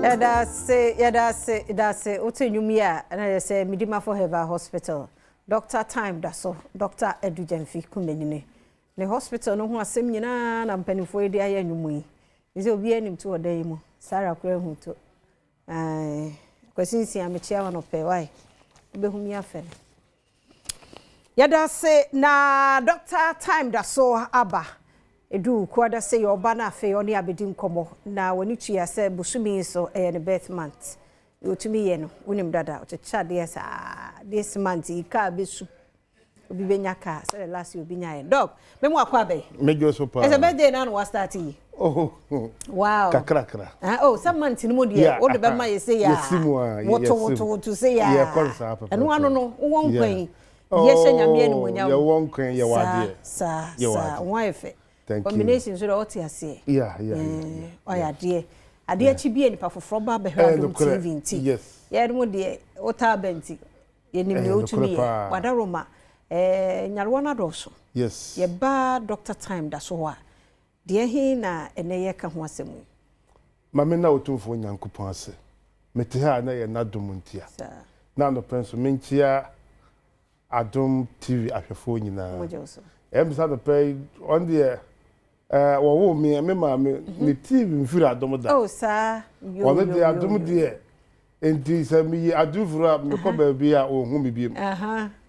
Yɛda ase, yɛda ase, yɛda ase. Wote nnwom yi a, na yɛ sɛ Medimafo Herbal Hospital. Doctor Time da so, Doctor Adu Gyamfi Kumenyini. Ne hospital no ho asɛm nyinaa na mpanimfoɔ yi de ayɛ nnwom yi. Ɛsɛ obiara nim to wɔ dan yi mu. Sarah koraa hu to. Ae, Kwasi Nsia mekyia wo anɔpɛ, wai? Wobɛhu mi afɛ no. Yɛda ase na Doctor Time da so aba. Edu kuada sɛ yɛ ɔba na afei ɔne abɛdi nkɔmmɔ na w'ani tua sɛ bosome yi so ɛyɛ ne birth month. Deɛ ɔtumi yɛ no, wonim dada, ɔkyekyɛ adeɛ saa. This month yi kaa bɛsu. Obi bɛnya kaa sɛdeɛ last year obi nyaeɛ. Doc, me mu akɔ abɛn. Medwo so paa. Ɛsɛ birthday na na wa start yi. Oh. Wow. Kakrakra. Ah, oh, sɛ month no mu deɛ, Yeah, wode aha. bɛma yɛ sɛ yɛ a. Yɛsi mu a, yɛ- Woto yɛsi mu. woto woto sɛ yɛ a. Yɛkɔ no saa pɛpɛɛpɛ. Ɛno ano no, wowɔ nkwa Yeah. yi. Yɛhyɛ Nyame animuonyam. Yɛwɔ nkwa yi, yɛwɔ Saa, adeɛ. saa, Yɛwɔ saa. adeɛ. Ho ayɛ fɛ. Thank you. Combination so deɛ ɔte aseɛ. Yeah. Ɔyɛ adeɛ. Adeɛ akyi bi a nipa foforɔ ba bɛhwɛ Eh, Adom nokorɛ. TV nti. Yes. Yɛn mu deɛ, wotaa ba nti. Yɛnim Eh, nea wotumi nokorɛ yɛ. paa. Wadaroma. Nyarewa no adɔɔso. Yɛba Doctor Time da so hɔ a, deɛ he na ɛnɛ yɛka ho asɛm yi? Ma me na Otumfoɔ Nyankopɔn ase. Mete ha a na ɛyɛ n'adom ntia. Saa. Na anɔpɛ nso menkyia Adom TV ahwɛfoɔ nyinaa. Mogye wo so. Ɛyɛ me sɛ anɔpɛ yi, ɔno deɛ, wɔwoo me, me maame, ne TV mfiri Adom da. Oh, saa. Yo, Ɔno yo, deɛ yo, Adom yo. deɛ, nti sɛ meyi Adom firi hɔ a, mekɔ baabi a ɔnhu me biom.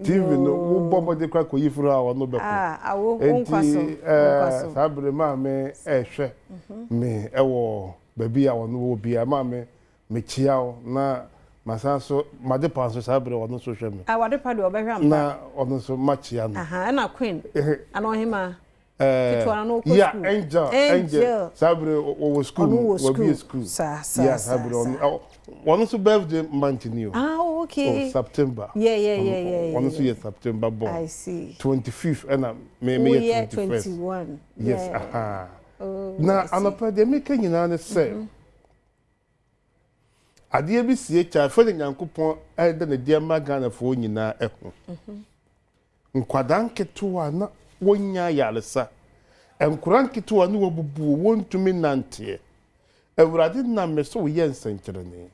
TV no, wobɔ mmɔden koraa kɔyi firi hɔ a, ɔno bɛkɔ. Ah, awo, wo Nti, nkwa so, wo nkwa so. saa bere maame ɛrehwɛ me ɛwɔ baabi a ɔno wɔ biara. Maame, mekyia wo na masan so, Madepa nso saa bere ɔno nso hwɛ me. Ah, Wadepa deɛ ɔbɛhwɛ ampa. Na ɔno nso makyia no. Aha, ɛna Queen, ana ɔhema? Ketewa no, ɔkɔ Yeah, school. Angel, Angel. Angel. Saa bere ɔwɔ school Ɔno mu, wɔ wɔabue school. school. Saa, saa, Yeah, saa saa, bere saa. ɔno nso birthday month ni o. Ah, oh, okay. Oh, September. Yeah, Ɔno nso yeah. yɛ September born. I see. 25th ɛna me yɛ Woyɛ 21st. 21. Yes, Yeah. aha. Oh, Na I see. anɔpa deɛ meka nyinaa ne sɛ, adeɛ bi sie kyɛ afei de Nyankopɔn ɛda ne deɛ ma Ghanafoɔ nyinaa ɛho. Nkwadaa nketewa na wɔnya ayaresa. Nkwadaa nketewa na wɔbubu wɔntumi nanteɛ. Awurade nam me so yɛ nsɛnkyerɛnne.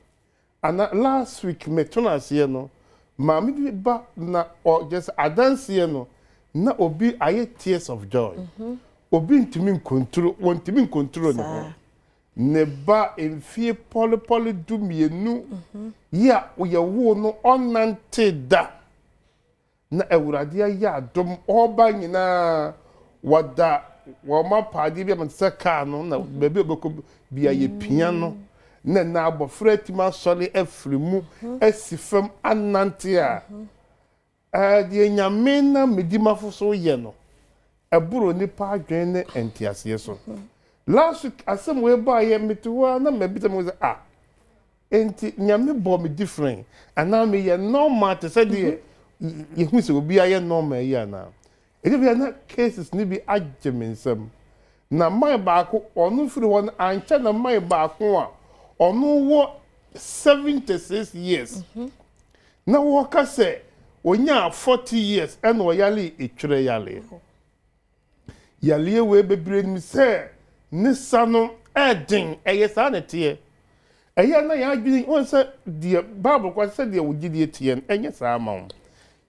Ana last week metena aseɛ no, maame bi ba na ɔgyɛ sɛ adanseɛ no na obi ayɛ tears of joy. Obi ntumi nkontoro, wɔntumi nkontoro ne ho. Saa. Ne ba mfie pɔlepɔle 12 yi a yɛwoo no ɔnante da. Na Awurade ayɛ adom ɔba nyinaa wɔda wɔn apaadeɛ bi ama te sɛ kaa no na baabi a ɔbɛkɔ bia yɛpia no na abɔfra atumi asɔre afiri mu asi fam anante a deɛ Nyame na Medimafo so yɛ no ɛboro nipa adwene ne nteaseɛ so. Last week asɛm wei baayɛ mete hɔ a na mabisa me ho sɛ ah, enti Nyame bɔ me different anaa meyɛ normal te sɛ deɛ yɛhu sɛ obi ayɛ normal yi anaa? Ɛdi bia na cases ne bi agye me nsam. Na man baako ɔno firi hɔ no ankyɛ na man baako a ɔno wɔ 76 years na wɔka sɛ onyaa 40 years ɛna ɔyale etwerɛ yaleɛ. Yaleɛ wei bebree nim sɛ ne sa no ɛɛden, ɛyɛ saa na ɛteɛ. Ɛyɛ na yɛn adwene wɔn sɛ deɛ Bible kɔ sɛ deɛ wo gyidie teɛ no ɛnyɛ saa ma wo.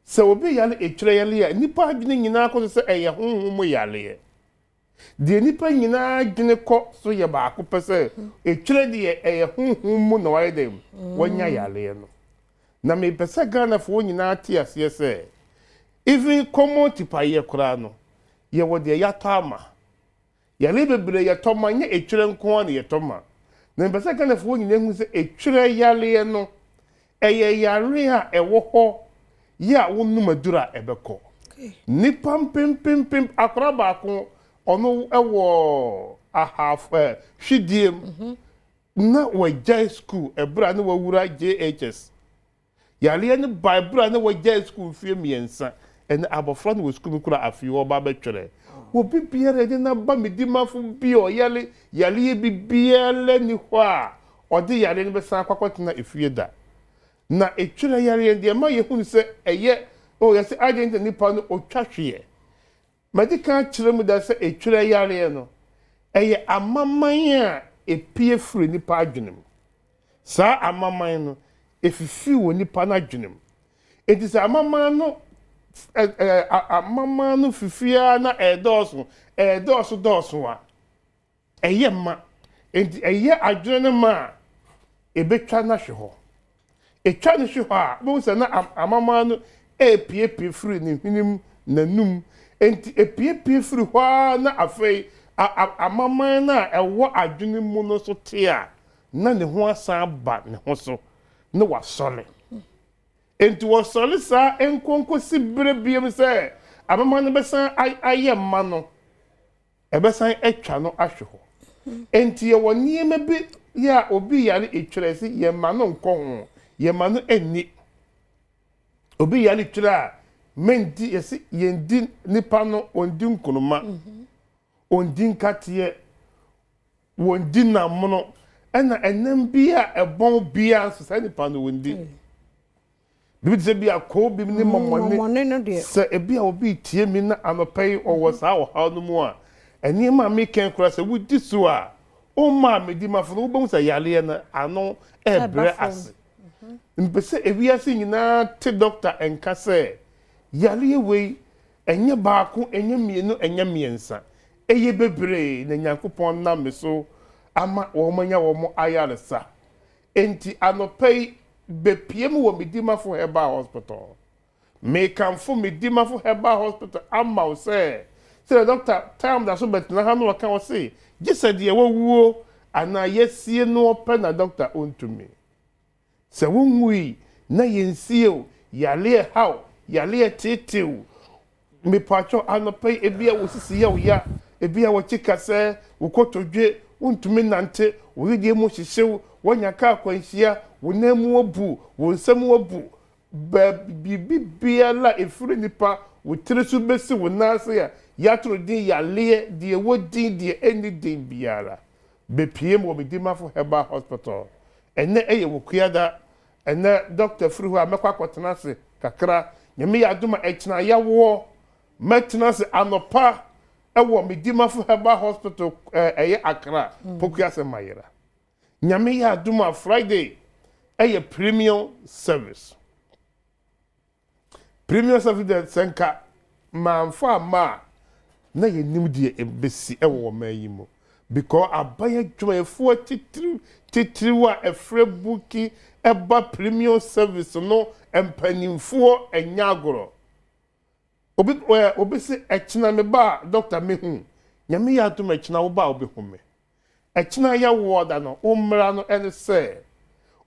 Sɛ obi yale etwerɛ yaleɛ a, nipa adwene nyinaa kɔ so sɛ ɛyɛ honhom mu yaleɛ. Deɛ nipa nyinaa adwene kɔ so yɛ baako pɛ sɛ etwerɛ deɛ ɛyɛ honhom mu na wayɛ dɛ wɔnya yaleɛ no. Na mepɛ sɛ Ghanafoɔ nyinaa te aseɛ sɛ even common tipayɛ koraa no, yɛwɔ deɛ yɛatɔ ama. Yale bebree yɛtɔ ma, nyɛ etwerɛ nko ara na yɛtɔ ma. Na mepɛ sɛ Ghanafoɔ nyinaa hu sɛ etwerɛ yaleɛ no, ɛyɛ yare a ɛwɔ hɔ yɛ a wonom aduru a ɛbɛkɔ. Nipa mpempempem, akwadaa baako, ɔno ɛwɔ ahaf, hwidiem, na wagyae school ɛberɛ a na wawura JHS. Yareɛ no ba ɛberɛ a na wagyae school mfeɛ 3, ɛnɛ abɔfra no wɔ school mu koraa afei ɔba abɛtwerɛ. Obi biara yɛde n'aba Medimafo bi a ɔyare yareɛ bi biara ni hɔ a ɔde yareɛ no bɛsan akɔ akɔtena efie da. Na etwerɛ yareɛ deɛ ɛma yɛhunu sɛ ɛyɛ, oh, yɛsɛ adeɛ nti na nipa no otwa hweɛ. Madi kan akyerɛ mu da sɛ etwerɛ yareɛ no, Ɛyɛ amaman a epue firi nipa adwene mu. Saa amaman no, efifi wɔ nipa no adwene mu. Enti sɛ amaman no ɛ ɛ amaman no fifi ara na ɛredɔɔso, ɛredɔɔso dɔɔso a, Ɛyɛ ma. Enti ɛyɛ adwene no ma a, ɛbɛtwa no ahwe hɔ. Ɛtwa no hwe hɔ a, wobɛhu sɛ na amaman no repiepie firi ne hwenem, n'anum. Enti ɛpiepie firi hɔ ara na afei amaman no a ɛwɔ adwene mu no so te a, na ne ho asan aba ne ho so, na wasɔre. Enti wɔsɔre saa nkonkosi berɛ biom sɛ amaman no bɛsan ayɛ ma no. Ɛbɛsan atwa no ahwe hɔ. Enti yɛwɔ nneɛma bi yɛ a obi yare etwerɛ se yɛmma no nkɔ ho, yɛmma no nni. Obi yare twerɛ a, mendi, yɛse yɛndi nipa no, ɔndi nkonoma, ɔndi nkateɛ, wɔndi nammono, ɛna ɛnam bi a ɛbɔn biara nso saa nipa no wɔndi. Biribi te sɛ bi a koobi ne mɔmɔne. Sɛ ebi a obi retie me na anɔpa yi ɔwɔ saa ɔhaw no mu a, nneɛma a meka yi koraa sɛ wodi so a, womma a medi mafo no, wobɛhu sɛ yareɛ no ano rebrɛ ase. Mepɛ sɛ ewiase nyinaa te dɔkta nka sɛ yareɛ wei, ɛnyɛ baako, ɛnyɛ mmienu, ɛnyɛ mmiɛnsa, ɛyɛ bebree na Nyankopɔn nam me so ama wɔanya wɔn ayaresa. Enti anɔpa yi, bepue mu wɔ Medimafo Herbal Hospital. Mekamfo Medimafo Herbal Hospital ama wo sɛ, sɛdeɛ Dɔkta Tam da so bɛtena ha na ɔka ɔse, gye sɛ deɛ wawuo anaa yɛasie noɔ pɛ na dɔkta ɔntumi. Sɛ wonwui na yɛnsie wo, yareɛ ha wo, yareɛ teetee wo, Mepakyɛw, anɔpa yi, ebia wo sisi yɛ wo ya, ebia w'akyi kasɛɛ, wo kotodwe, wuntumi nnante, wo wedeɛ mu hyehye wo, woanya kaa akwanhyia, wo nan mu abu, wo nsa mu abu, baabi, biribi biara a ɛfiri nipa, wo tiri so bɛsi wo nan ase a yɛato no din yareɛ, deɛ ɛwɔ din, deɛ ɛnni din biara, bɛpue mu wɔ Medimafo Herbal Hospital. Ɛnnɛ ɛyɛ Wukuada, Ɛnɛ doctor firi hɔ a mɛkɔ akɔtena ase kakra. Nyame yɛ adom a ɛkyena yawoɔ mɛtena ase anɔpa ɛwɔ Medimafo Herbal Hospital ɛyɛ Accra Pokuase Mayera. Nyame yɛ adom a Friday ɛyɛ premium service. Premium service deɛ sɛ nka mamfa amma a na yɛnim deɛ ɛbɛsi wɔ ɔman yi mu because aban adwumayɛfoɔ atitiriw titiriw a ɛfrɛ buki ɛba premium service no mpanimfoɔ ɛnyɛ agorɔ. Obi ɛ obi se ɛkyena me ba a doctor mehu. Nyame yɛ adom ɛkyena wo ba a wobɛhu me. Ɛkyena yɛ woɔ da no wo mmra no ɛne sɛ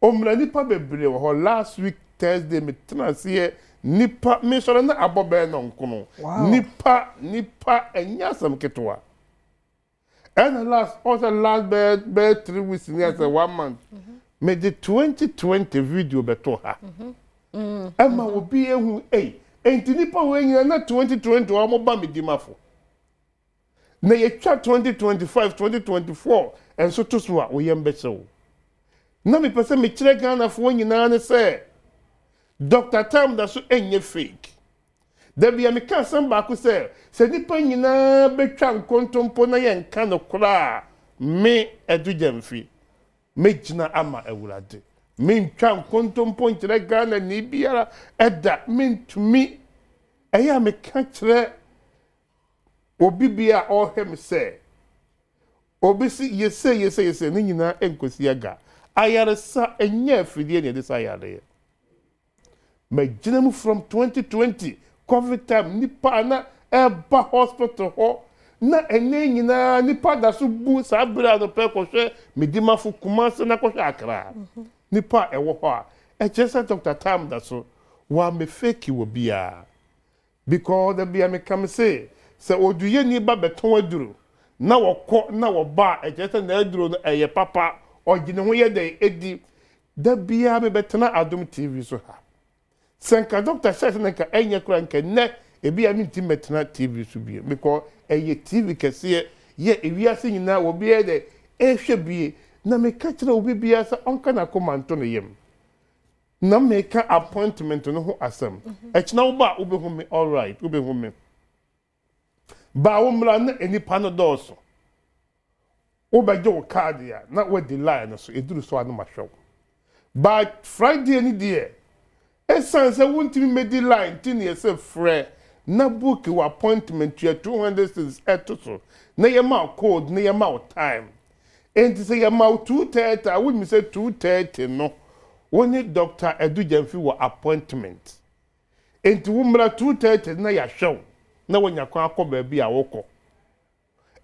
ommra nipa bebree wɔ hɔ last week Thursday me tena aseɛ nipa me sɔre na abɔ bɛyɛ nɔnkono nipa nipa ɛnyɛ asɛm ketewa ɛna last ɔn sɛ last bɛyɛ bɛyɛ 3 weeks ni asɛ one month me de 2020 video bɛto ha ɛma obi ehu ei enti nipa wɔ nyina na 2020 wɔn ba me di mafo. Na yɛtwa 2025, 2024 nso to so a, wo yam bɛhyɛ wo. Na mepɛ sɛ mekyerɛ Ghanafoɔ nyinaa ne sɛ, Doctor Tam da so nyɛ fake. Da bi a meka asɛm baako sɛ, sɛ nnipa nyinaa bɛtwa nkontompo na yɛnka nokorɛ a, me, Adu Gyamfi, mɛgyina ama Awurade. Mentwa nkontompo nkyerɛ Ghanani biara da, mentumi. Ɛyɛ a meka kyerɛ Obi bia a ɔrehwɛ me sɛ obi se yese yese yese ne nyinaa nkosi aga. Ayaresa ɛnyɛ afidie na yɛde sa yareɛ. Magyina mu from 2020 covid time nipa a na ɛba hospital hɔ na ɛnɛ nyinaa nipa da so bu saa bere a nopɛ kɔhwɛ Medimafo Kumase na kɔhwɛ Accra. Nipa a ɛwɔ hɔ a ɛkyerɛ sɛ Doctor Tam da so wɔamɛ fake wɔ biara. Because da bia meka me se sɛ oduyɛni ba bɛtɔn aduro na wɔkɔ na wɔba a ɛkyerɛ sɛ n'aduro no ɛyɛ papa ɔgye ne ho yɛ dɛn ɛdi. Da biara mebɛtena Adom TV so ha. Sɛ nka doctor hyɛɛ sɛ na nka ɛnyɛ koraa nka nnɛ ebia mentumi mɛtena TV so bio because ɛyɛ TV kɛseɛ yɛ ewiase nyinaa obiara yɛ dɛn ɛrehwɛ bie na meka kyerɛ obi biara sɛ ɔnka n'akoma nto ne yam. Na meka appointment no ho asɛm. Ɛkyena wo ba a wobɛhu me alright wobɛhu me. Ba wo mmra na nnipa no dɔɔso. Wobɛgye wo card a, na woadi line no so, ɛduru so a na mahwɛ wo. But Friday no deɛ, ɛsiane sɛ wontumi mmɛdi line nti na yɛsɛ frɛ na book wo appointment, tua 200 cedis ɛto so, na yɛma wo code na yɛma wo time. Enti sɛ yɛma wo 2:30 a, wonim sɛ 2:30 no, wo ne Doctor Adu Gyamfi wɔ appointment. Enti wo mmra 2:30 na yɛahwɛ wo na woanya kwan akɔ baabi a wokɔ.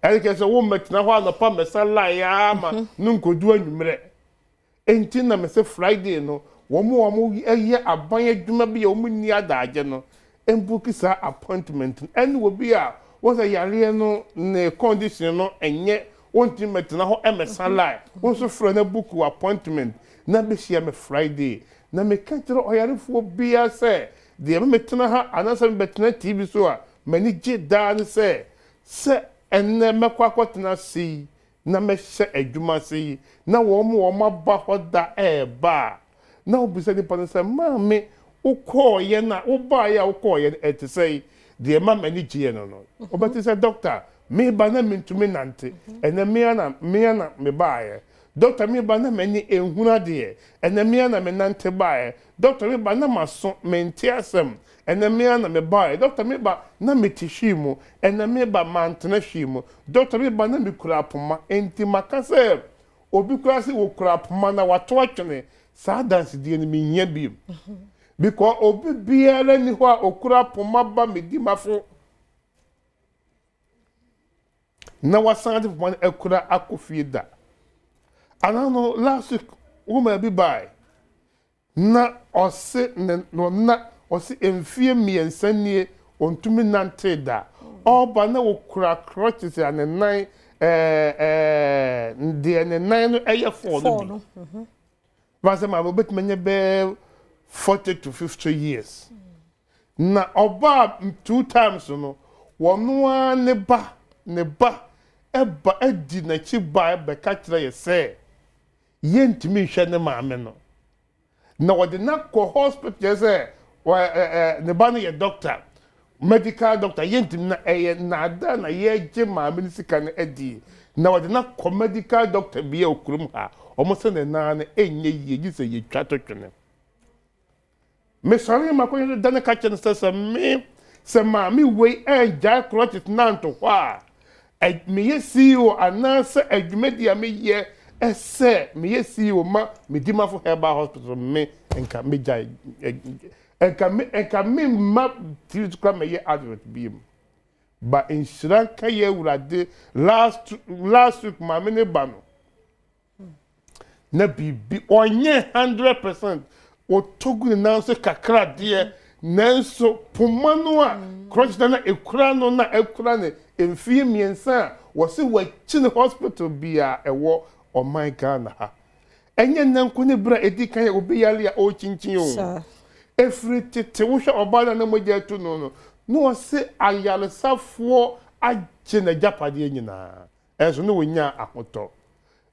Ɛne kyerɛ sɛ wommɛtena hɔ anɔpa mmɛsa line ara ma no nkɔdu anwummerɛ. Enti na mese Friday no, wɔn a wɔyɛ aban adwuma bi a wɔnni adaagye no mbuki saa appointment no. Ɛne obi a wɔn sɛ yareɛ no ne condition no nyɛ, wɔntumi mmɛtena hɔ mmɛsa line. Wo nso frɛ na book wo appointment na bɛhyia me Friday. Na meka kyerɛ ɔyarefoɔ biara sɛ, deɛ ɛma metena ha anaasɛ mebɛtena TV so a m'ani gye daa ne sɛ, Sɛ ɛnnɛ mɛkɔ akɔtena ase yi na mɛhyɛ adwuma ase yi na wɔn a wɔaba hɔ da reba a, na wobisa nipa no sɛ, Maame, wokɔeɛ no a, wobaeɛ a wokɔeɛ no, ɛte sɛn? Deɛ ɛma m'ani gyeeɛ no no, wobɛte sɛ, Dɔkta, mereba na mentumi nnante, ɛnnɛ me ara na me ara na mebaeɛ. Dɔkta, mereba na m'ani nhunu adeɛ, ɛnnɛ me ara na menante baeɛ. Dɔkta, mereba na m'aso mente asɛm, Ɛnɛ me ara na me baeɛ. Dɔkta me ba na me te hwii mu. Ɛnɛ me ba mantena hwii mu. Dɔkta me ba na me kura poma. Enti maka sɛ obi koraa sɛ ɔkura poma na wato atwene. Saa adansedie no menhia bio. Because obi biara nni hɔ a ɔkura poma ba me dimafo na wasan de poma no akura akɔ fie da. Anaa no last week woman bi bae. Na ɔse ne no na ɔse mfie mmiɛnsa nie ɔntumi nantee da. Ɔɔba na ɔkura crutches a ne nan ɛɛ ɛɛ deɛ ne nan no ɛyɛ four no bi. Fa sɛ maame ɔbɛtumi anya bɛyɛ 40 to 50 years. Na ɔbaa two times no wɔno ara ne ba ne ba ɛba ɛdi n'akyi ba bɛka kyerɛ yɛ sɛ Yɛntumi nhwɛ ne maame no. Na wɔde no akɔ hospital kyerɛ sɛ wɔ ne ba no yɛ doctor, medical doctor. Yɛntumi na ɛyɛ nnaadaa na yɛregye maame no sika no adi. Na wɔde no akɔ medical doctor bi a wɔ kurom ha. Wɔn sɛ ne nan no ɛnyɛ yie gye sɛ yɛtwa to twene. Mesɔree m'akonnwa so da no ka kyerɛɛ no sɛ, sɛ me, sɛ maame wei angyae crutches no anto hɔ a, ɛ, meyɛ CEO anaasɛ adwumadi a meyɛ sɛ meyɛ CEO ma Medimafo Herbal Hospital me, nka megyae, ɛ, nka me, nka memma tiri so koraa mɛyɛ advert bio. Ba nhyira nka yɛn Awurade, last, last week maame no ba no, na biribi ɔnyɛ 100% ɔtɔ gu ne nan so kakra deɛ, nanso poma no a crutch na na ekura no na ekura ne mfie 3 a wɔsi wɔakyi ne hospital bi a ɛwɔ ɔman Ghana ha. Ɛnyɛ nnɛ nko ne berɛ a ɛdi kan a obi yare a ɔrekyinkyin o. Ɛfiri tete wohwɛ ɔbaa no a na mogya atu no no, na ɔse ayaresafoɔ agye n'agyapadeɛ nyinaa. Nanso na wonyaa ahotɔ.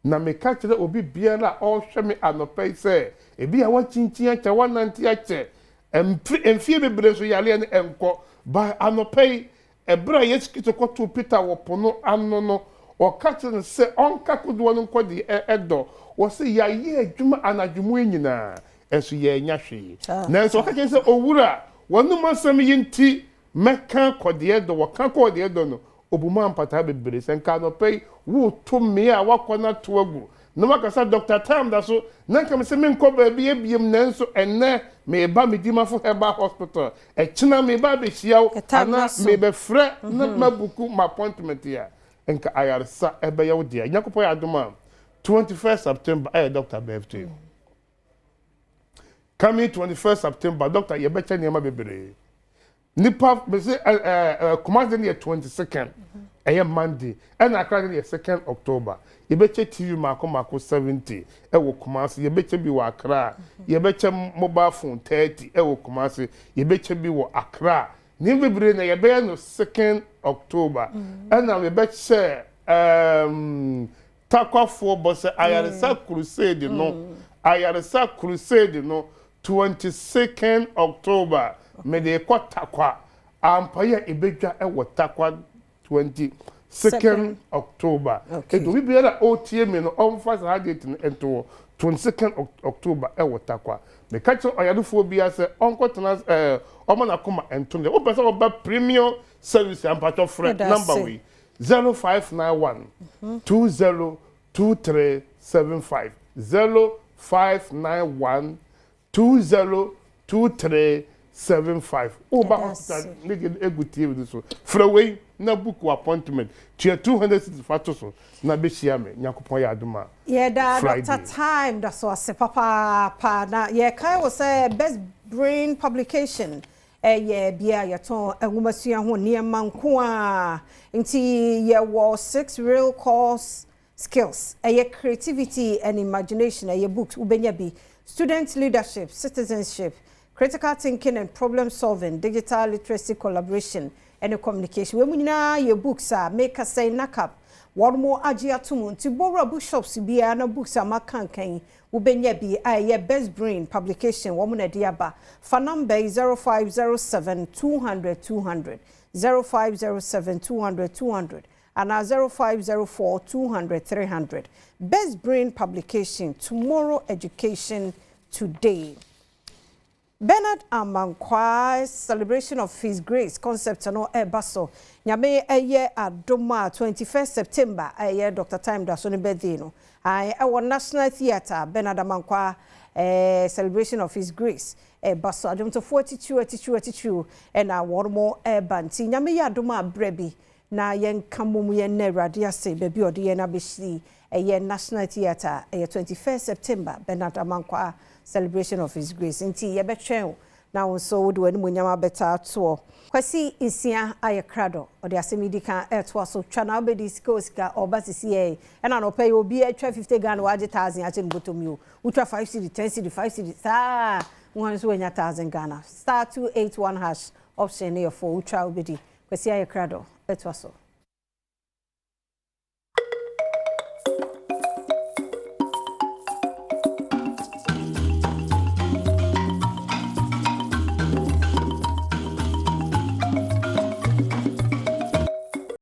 Na meka kyerɛ obi biara a ɔrehwɛ me anɔpa yi sɛ, ebia woakyinkyin akyɛ, woanante akyɛ, mfe mfeɛ bebree nso yareɛ no nkɔ. But anɔpa yi, ɛberɛ a Yesu Kristo kɔtoo Peter wɔ po no ano no, ɔka kyerɛɛ no sɛ ɔnka kodoɔ no nkɔ deɛ ɛdɔ. Ɔse, yɛayɛ adwuma anadwo mu yi nyinaa, nso yɛannya hwee. Nanso ɔka kyerɛɛ no sɛ, Owura, w'anom asɛm yi nti, mɛka akɔ deɛ ɛdɔ. Wɔka kɔɔ deɛ ɛdɔ no, Obumaa mpataa bebree. Sɛ nka anɔpa yi woreto mmea a woakɔ no ato agu na woaka sɛ Dɔkta Tam da so, na nka mese menkɔ baabiara biom, nanso ɛnnɛ mereba Medimafo Herbal Hospital, ɛkyena mereba abɛhyia wo anaa merebɛfrɛ na mabuku m'appointment a, nka ayaresa ɛbɛyɛ wo dea. Nyankopɔn yɛ adom a, 21st September ɛyɛ Dɔkta birthday. Coming 21st September, Dɔkta yɛbɛkyɛ nneɛma bebree. Nipa mese ɛ ɛ ɛ Kumasi no yɛ 22nd, ɛyɛ Monday, ɛna Accra no yɛ 2nd October. Yɛbɛkyɛ TV mako mako 70 ɛwɔ Kumasi, yɛbɛkyɛ bi wɔ Accra, yɛbɛkyɛ mobile phone 30 ɛwɔ Kumasi, yɛbɛkyɛ bi wɔ Accra. Nneɛma bebree na yɛbɛyɛ no 2nd October. Ɛna yɛbɛkyɛ ɛɛm Takwafoɔ bɔ sɛ ayaresa crusade no, ayaresa crusade no 22nd October mede rekɔ Tarkwa. Ampa yi a ɛbɛdwa wɔ Tarkwa 20. 2nd October. Okay. Enti obi biara a ɔretie me no, ɔmfa saa date no nto hɔ, 22nd October ɛwɔ Tarkwa. Meka kyerɛ ɔyarefoɔ biara sɛ ɔnkɔtena ɛɛ ɔma n'akoma nto no. Wopɛ sɛ wɔba premium service a, mpatwɔ frɛ Yɛda number ase. Wei, 0591 202375, 0591 202375. Woba Yɛda hospital ase. ne deɛ egu TV no so. Frɛ wei na book wo appointment. Tua 200 cedis fa to so na bɛhyia me. Nyankopɔn yɛ adom a, Yɛda Friday. Dr. Time da so ase papaapa na yɛkae wɔ sɛ Best Brain Publication ɛyɛ bia yɛtɔn nwomasua ho nneɛma nko a, nti yɛwɔ six real course skills, ɛyɛ creativity and imagination, ɛyɛ books wobɛnya bi, student leadership, citizenship, critical thinking and problem solving, digital literacy, collaboration and communication. Wɔn mu nyinaa yɛ books a meka sɛ NACAP wɔn mo agye ato mu, nti bɔwura bookshops biara na books a maka nkan wobɛnya bi a ɛyɛ Best Brain Publication wɔn na ɛde aba. Fa number yi, 0507 200 200, 0507 200 200 anaa 0504 200 300. Best Brain Publication, tomorrow education today. Bernard Amankwa Celebration of His Grace concert no ɛba so. Nyame ɛyɛ adom a, 21st September, ɛyɛ Dr. Time da so ne birthday no. Ae, ɛwɔ National Theatre, Bernard Amankwa Celebration of His Grace ɛba so. Adwomtofoɔ atitiriw atitiriw atitiriw ɛna wɔn mo ɛba, nti Nyame yɛ adom a, berɛ bi na yɛnka mmom yɛn na Awurade ase baabi a ɔde yɛn abɛhyiri. Ɛyɛ National Theatre, ɛyɛ 21st September, Bernard Amankwa Celebration of His Grace, nti yɛbɛtwɛn wo na wo nso wode w'animonyam abɛta atoɔ. Kwasi Nsia ayɛ krado, ɔde asɛm yi di kan ɛtoa so. Twa na wobɛdi sika o, sika ɔba sisi yɛ ɛna nɔpɛ yi obi atwa 50 Ghana, wagye 1,000 akyɛ no bɔtɔm yi o. Wotwa 5 cedi, 10 cedi, 5 cedi saa, wɔn nso wanya 1,000 Ghana. *281# option ne yɛ 4, wotwa wobɛdi. Kwasi ayɛ krado, ɛtoa so.